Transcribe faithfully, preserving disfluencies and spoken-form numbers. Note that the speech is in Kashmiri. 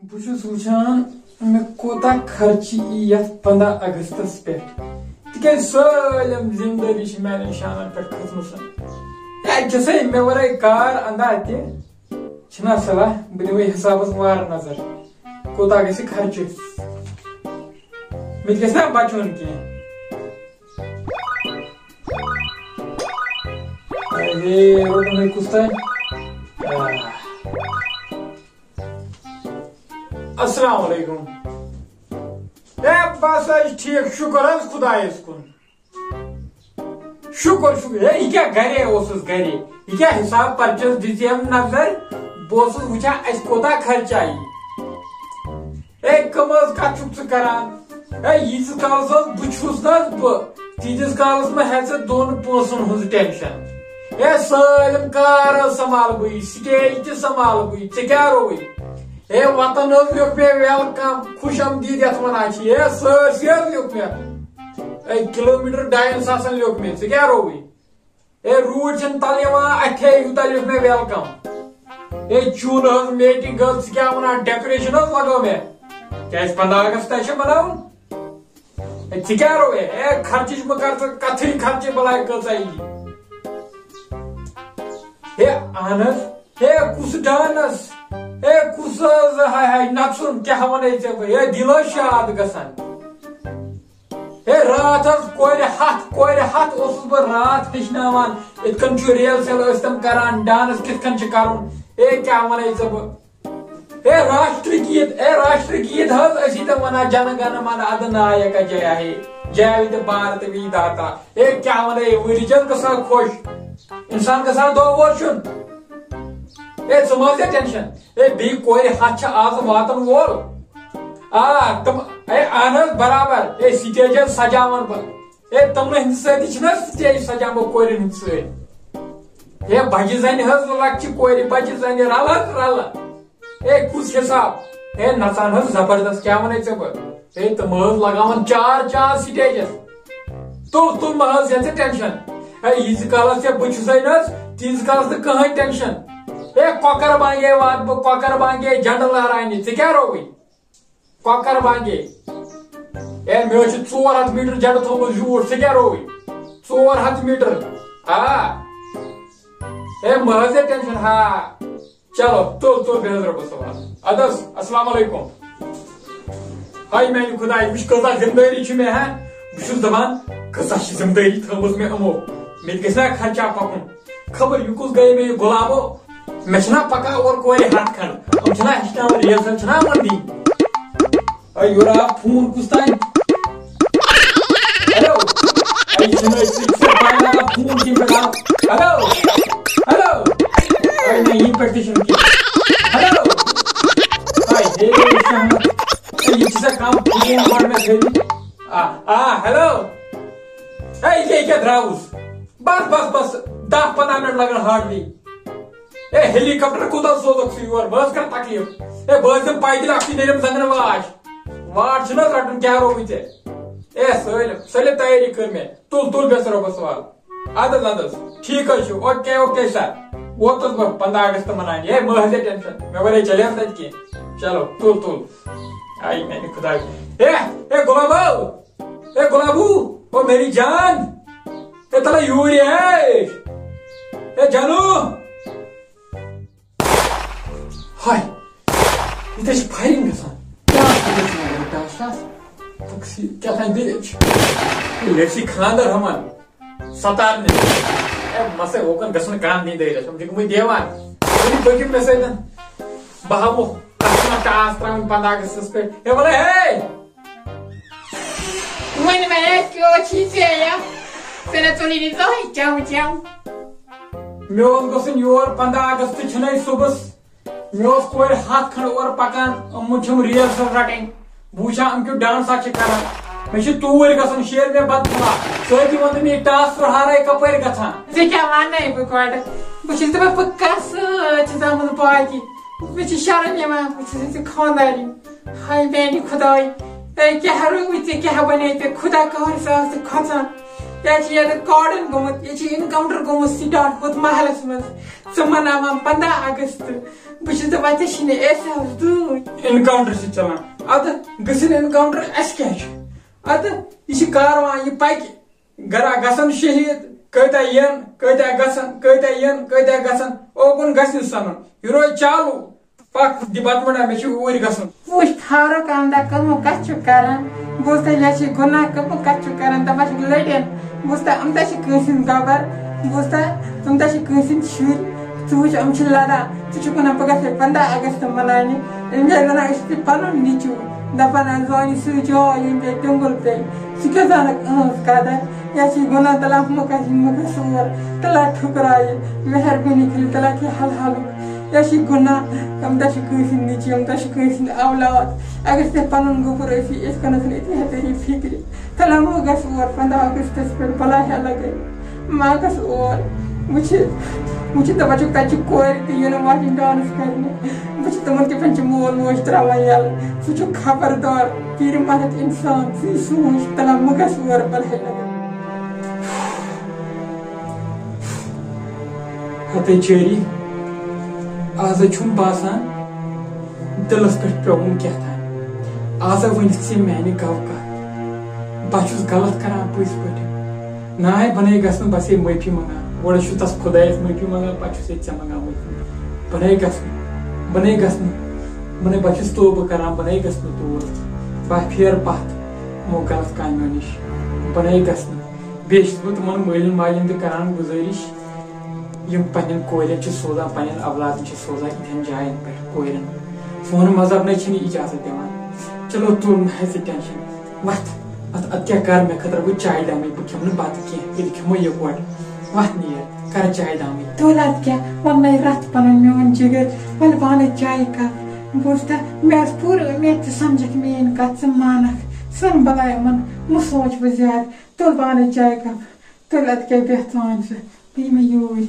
بہٕ چھُس وٕچھان مےٚ کوٗتاہ خرچہٕ یی یتھ پنٛداہ اگستس پٮ۪ٹھ، تِکیازِ سٲلِم ذمہٕ دٲری چھِ میانٮ۪ن شانن پٮ۪ٹھ کھٔژمٕژ۔ ہے، چھِ سا مےٚ ورٲے کار انداز تہِ؟ چھِنہ صلاح، بہٕ دِمے حسابس وارٕ نظر، کوٗتاہ گژھِ خرچہٕ؟ مےٚ تہِ گژھِ نا بچُن کینٛہہ۔ اے، روٹن ہے کُس تام؟ آہ۔ السلام علیکم۔ اے، بس حظ ٹھیک، شکر حظ خدایس کُن۔ شکر، شکر۔ اے، یہِ کیٛاہ گرے اوسُس گرے؟ یہِ کیٛاہ حساب پرچس دِژ أمۍ نظر؟ بہٕ اوسُس وٕچھان اَسہِ کوٗتاہ خرچہٕ آیہِ۔ اے، کم حظ کتھ چھُکھ ژٕ کران؟ اے، ییٖتِس کالس حظ بہٕ چھُس نہ حظ بہٕ، تیٖتِس کالس مہ ہےٚ ژٕ دۄن پونٛسن ہٕنٛز ٹینشن۔ اے، سٲلِم کار حظ سنبھال بٕے، سٹیج تہِ سنبھال بٕے، ژےٚ کیٛاہ رووُے؟ اے، وطن حظ لیوٚکھ مےٚ ویلکم، خوش آمدید یتھ ونان چھِ، اے، سٲرسٕے حظ لیوٚکھ مےٚ۔ اے، کلوٗمیٖٹر ڈاین ساسن لیوٚکھ مےٚ، ژےٚ کیٛاہ رووُے؟ اے، روٗد چھِنہٕ تَلہٕ یِوان اَتھے، یوٗتاہ لیوٚکھ مےٚ ویلکم۔ اے، چوٗنہٕ حظ، میٹنگ حظ، ژٕ کیٛاہ وَنان، ڈیکوریشن حظ لگٲو مےٚ۔ کیٛازِ پنٛداہ اگست چھِ مَناوُن۔ اے، ژٕ کیٛاہ روے؟ اے، خرچٕچ مہٕ کر ژٕ کتھٕے، خرچہٕ بلاے کۭژاہ یی۔ ہے، اہن حظ۔ ہے، کُس ڈانس؟ ہے، کُس حظ، ہاے ہاے، نژُن، کیٛاہ وَنے ژےٚ بہٕ؟ ہے، دِل حظ شاد گژھان۔ ہے، راتھ حظ کورِ ہتھ، کورِ ہتھ اوسُس بہٕ راتھ ہیٚچھناوان۔ یِتھ کٔنۍ چھُ ریہرسل ٲسۍ تِم کران، ڈانس کِتھ کٔنۍ چھُ کرُن۔ ہے، کیٛاہ وَنے ژےٚ بہٕ؟ ہے، راشٹر گیٖت، ہے، راشٹر گیٖت حظ ٲسی تِم وَنان، جن گن من ادھ نایک جیا ہے، جیا وِد بھارت وی داتا۔ ہے، کیٛاہ وَنے، ؤری چھَس گژھان خۄش، اِنسان گژھان دۄہ وور چھُن۔ ہے، ژٕ مہ حظ ہے ٹینشن۔ ہے، بیٚیہِ کورِ ہتھ چھِ آز واتن وول۔ آ، تِم، ہے، اہن حظ، برابر۔ ہے، سٹیج حظ سجاوان بہٕ۔ ہے، تِمنٕے ہٕنٛدِ سۭتی چھِنہٕ حظ سٹیج سجان بہٕ کورٮ۪ن ہٕنٛدِ سۭتۍ۔ ہے، بجہِ زنہِ حظ لۄکچہِ کورِ، بجہِ زنہِ رلہٕ حظ رلہٕ۔ ہے، کُس حساب؟ ہے، نژان حظ زبردست، کیٛاہ ونے ژےٚ بہٕ؟ ہے، تِم حظ لگاوان چار چار سٹیجس۔ تُل، تُل مہ حظ ہےٚ ژٕ ٹینشن۔ ہے، ییٖتِس کالس ژےٚ بہٕ چھُسے نہٕ حظ، تیٖتِس کالس نہٕ کٕہٕنۍ ٹینشن۔ ہے، کۄکر بانگے واتہٕ بہٕ، کۄکر بانگے جنڈٕ لہراونہِ، ژےٚ کیٛاہ رووُے؟ کۄکر بانگے۔ ہے، مےٚ حظ چھُ ژور ہتھ میٖٹر جنڈٕ تھوٚومُت زیوٗٹھ، ژےٚ کیٛاہ رووُے؟ ژور ہتھ میٖٹر۔ آ۔ ہے، مہ حظ ہے ٹینشن، ہا۔ چلو، تُل، تُل، بیٚہہ حظ رۄبَس حوالہٕ۔ اَدٕ حظ، السلام علیکم۔ ہاے میٛانہِ خۄدایہِ، وٕچھ کۭژاہ ذِمہٕ دٲری چھِ مےٚ، ہا؟ بہٕ چھُس دَپان، کۭژاہ چھِ ذِمہٕ دٲری تھٲومٕژ مےٚ یِمو۔ مےٚ تہِ گژھِ نا خرچہ پَکُن۔ خبر یہِ کُس گٔیے مےٚ یہِ غلامو۔ مےٚ چھِنہ پَکان اورٕ کورِ ہَتھ کھنٛڈ۔ یِم چھِنہ ہیٚچھناوان ریہرسل چھِنہ یِمَن دِنۍ۔ اے، یورٕ آو فون کُس تام۔ ہیلو۔ اے، یہِ چھُنہٕ أسۍ، یہِ چھُنہٕ پَے لَگان فون کَمہِ پٮ۪ٹھ آو۔ ہیلو۔ ہیلو۔ اے، نہ، ییٚمہِ پٮ۪ٹھ تہِ چھُنہٕ کینٛہہ۔ ہیلو۔ اے، ہے، شہمت۔ اے، یہِ چھِ سا کَم فون گۄڈٕ مےٚ تھٲومٕتۍ۔ آ، آ، ہیلو۔ اے، یہِ کیٛاہ، یہِ کیٛاہ درٛاوُس؟ بس، بس، بس، دَہ پنٛداہ مِنٹ لَگَن ہارڈلی۔ اے، ہیلی کاپٹر کوٗتاہ سوزکھ ژٕ یور؟ بہٕ حظ کَرٕ تکلیٖف۔ اے، بہٕ حظ دِمہٕ پیدٔلۍ اَکھتُے نیرِم زنٛگن واش۔ واٹ چھُنہٕ حظ رَٹُن، کیٛاہ رووُے ژےٚ؟ اے، سٲلِم، سٲلِم تیٲری کٔر مےٚ۔ تُل، تُل، بیٚہہ سا رۄبَس حوال۔ اَدٕ حظ، اَدٕ حظ، ٹھیٖک حظ چھُ۔ Okay, okay sir. ووتُس بہٕ پنٛداہ اگست مَناونہِ۔ اے، مہٕ حظ ہے ٹینشن، مےٚ وَرٲے چَلہِ حظ تَتہِ کینٛہہ۔ چلو، تُل، تُل۔ آے میٛانہِ خۄدایہِ۔ اے، اے، گۄلابو! اے، گۄلابو! او، میری جان! اے، تَلہٕ یوٗرۍ، اے! اے، جانو! ہاے، ییٚتہِ حظ چھِ فایرِنٛگ گژھان۔ کیٛاہ چھِ گژھان ییٚتہِ ٹاس ٹاس؟ تقسیٖم کیٛاہ تام دٔلیٖل چھِ۔ ہے، مےٚ چھِ خانٛدر ہُمن ستارنہِ۔ ہے، مسے اوکُن گژھُن کانٛہہ نِنٛدٕے رَچھ۔ یِم چھِ گٔمٕتۍ دیوان۔ تُہۍ پٔکِو مےٚ سۭتۍ۔ بہٕ ہاوو تَتھ چھُنہ ٹاس ترٛاوٕنۍ پنٛداہ اگستَس پٮ۪ٹھ۔ ہے، وَلہٕ ہے! وۄنۍ وَنے کیٛاہ چھِ ژےٚ یا؟ ژےٚ نہ ژوٚلُے نہٕ زٕہٕنۍ چٮ۪و چٮ۪و۔ مےٚ اوس گژھُن یور پنٛداہ اگست چھُنَے صُبحَس۔ مےٚ اوس کورِ ہَتھ کھنٛڈ اورٕ پَکان، یِمَن چھَم ریل سَر رَٹٕنۍ۔ بہٕ وٕچھِ ہا، یِم کیُتھ ڈانسا چھِ کَران۔ مےٚ چھِ توٗرۍ گژھُن، شیر مےٚ بدفلا۔ سۭتی وَن تہٕ مےٚ یہِ ٹاس تہٕ ہارَے کَپٲرۍ گژھان؟ ژےٚ کیٛاہ وَنَے بہٕ گۄڈٕ؟ بہٕ چھَس دَپان، بہٕ کَس سۭتۍ چھَس آمٕژ باقی؟ مےٚ چھِ شرم یِوان، بہٕ چھَس ژےٚ خانٛدارِنۍ۔ ہاے میٛانہِ خۄداے، اے کیٛاہ رووُے ژےٚ، کیٛاہ بَنے ژےٚ؟ خۄدا قہر سا آس ژٕ کھۄژان۔ یہِ چھِ ییٚتہِ کاڈَن گوٚمُت، یہِ چھِ اِنکاوُنٛٹَر گوٚمُت سٹاٹ ہُتھ محلَس منٛز۔ ژٕ مَناوان پنٛداہ اگست۔ بہٕ چھُس دَپان، ژےٚ چھِی نہٕ احساس دوٗر۔ Encounter چھِ چلان۔ اَدٕ گٔژھِنۍ encounter، اَسہِ کیٛاہ چھُ؟ اَدٕ یہِ چھِ کاروان، یہِ پَکہِ۔ گرا گژھن شہیٖد، کۭتیٛاہ یِن، کۭتیٛاہ گژھن، کۭتیٛاہ یِن، کۭتیٛاہ گژھن۔ اوکُن گژھِ نہٕ سَنُن۔ یہِ روزِ چالوٗ۔ پَک department، مےٚ چھُ اوٗرۍ گژھُن۔ وٕچھ فاروق، اَمدا کٕمو کَتھ چھُ کران؟ بوٗزتھا، یہِ چھِ گُناہ، کٕمو کَتھ چھُ کران؟ دَپان چھِکھ لٔڑِن۔ بوٗزتھا، یِم تہِ چھِ کٲنٛسہِ ہِنٛدۍ گۄبر۔ بوٗزتھا، یِم تہِ چھِ کٲنٛسہِ ہِنٛدۍ شُرۍ۔ ژٕ وٕچھ، یِم چھِ لَڑان۔ ژٕ چھُکھ وَنان، بہٕ گژھٕ ہے پنٛداہ اَگست مَناونہِ۔ یِم چھِ وَنان، أسۍ چھِ پَنُن نیٚچوٗ۔ دَپان، اَز زانہِ سُے جاے، ییٚمہِ جایہِ تیوٚنٛگُل پیٚیہِ۔ ژٕ کیٛاہ زانَکھ أہٕنٛز قدر؟ یا چھِ گُناہ تَلان، مہٕ گژھ، مہٕ گژھ اور۔ تَلان ٹھُکرایہِ، مہربٲنی کٔرِتھ، تَلان کینٛہہ حل حلُک۔ یا چھِ گُناہ، یِم تہِ چھِ کٲنٛسہِ ہِنٛدۍ نیٚچوٗ، یِم تہِ چھِ کٲنٛسہِ ہِنٛدۍ اولاد۔ اگر ژےٚ پَنُن گوٚبُر ٲسی، أسۍ کَرنَس نہٕ أتی ہَتٲری فِکرِ۔ تَلان مہٕ گژھ اور، پنٛداہ اَگستَس پٮ۪ٹھ بَلاے ہیلہٕ گٔے۔ مہ گژھ اور۔ وٕچھِتھ، وٕچھِتھ دَپان چھِکھ، تَتہِ چھِ کورِ تہِ یِنہٕ واجِنۍ dance کَرنہِ۔ وٕچھِتھ تِمَن کِتھ پٲٹھۍ چھِ مول موج ترٛاوان یَلہٕ۔ سُہ چھُ خبردار پیٖرِ محت اِنسان، ژٕے سوٗنٛچ، تَلان مہ گژھ اور، بَلاے ہیلہٕ گٔے۔ ہتے چٲری، آز چھُم باسان دِلس پٮ۪ٹھ پیوٚوُم کیٛاہ تام۔ آز ؤنِتھ ژےٚ میانہِ گو کتھ، بہٕ چھُس غلط کران پٔزۍ پٲٹھۍ۔ ناے، بہٕ نے گژھٕ نہٕ، بس یے معٲفی منٛگان۔ گۄڈٕ چھُس تس خۄدایس معٲفی منٛگان، پتہٕ چھُس ییٚتہِ ژےٚ منٛگان معٲفی۔ بہٕ نے گژھٕ نہٕ، بہٕ نے گژھٕ نہٕ، بہٕ نے، بہٕ چھُس توبہٕ کران، بہٕ نے گژھٕ نہٕ تور۔ بہٕ پھیرٕ پتھ یِمو غلط کامیو نِش، بہٕ نے گژھٕ نہٕ۔ بیٚیہِ چھُس بہٕ تِمن مٲلٮ۪ن ماجٮ۪ن تہِ کران گُزٲرِش، یِم پننٮ۪ن کورٮ۪ن چھِ سوزان، پننٮ۪ن اولادن چھِ سوزان یِتھٮ۪ن جاین پٮ۪ٹھ کورٮ۪ن۔ سون مذہب نَے چھِنہٕ اجازت دِوان۔ چلو، تُل نہٕ حظ ژٕ tension۔ وَتھ، اَتھ، اَتھ کیٛاہ کر مےٚ خٲطرٕ؟ بہٕ چاے دامٕے، بہٕ کھٮ۪مہٕ نہٕ بَتہٕ کینٛہہ، تیٚلہِ کھٮ۪مو یِکوَٹہٕ۔ وَتھ نیر، کر چاے دامٕے۔ تُل اَدٕ کیٛاہ، وَنَے رَتھ پَنُن میون جِگر، وَلہٕ بہٕ اَنَے چایہِ کپ۔ بوٗزتھا، مےٚ ٲس پوٗرٕ اُمید ژٕ سَمجَکھ میٛٲنۍ کَتھ، ژٕ مانَکھ۔ ژھٕن بَلاے یِمَن، مہٕ سونٛچ وۄنۍ زیادٕ۔ تُل بہٕ اَنَے چایہِ کپ۔ تُل اَدٕ کیٛاہ، بیٚہہ ژٕ وۄنۍ ژٕ، بہٕ یِمَے یوٗرۍ۔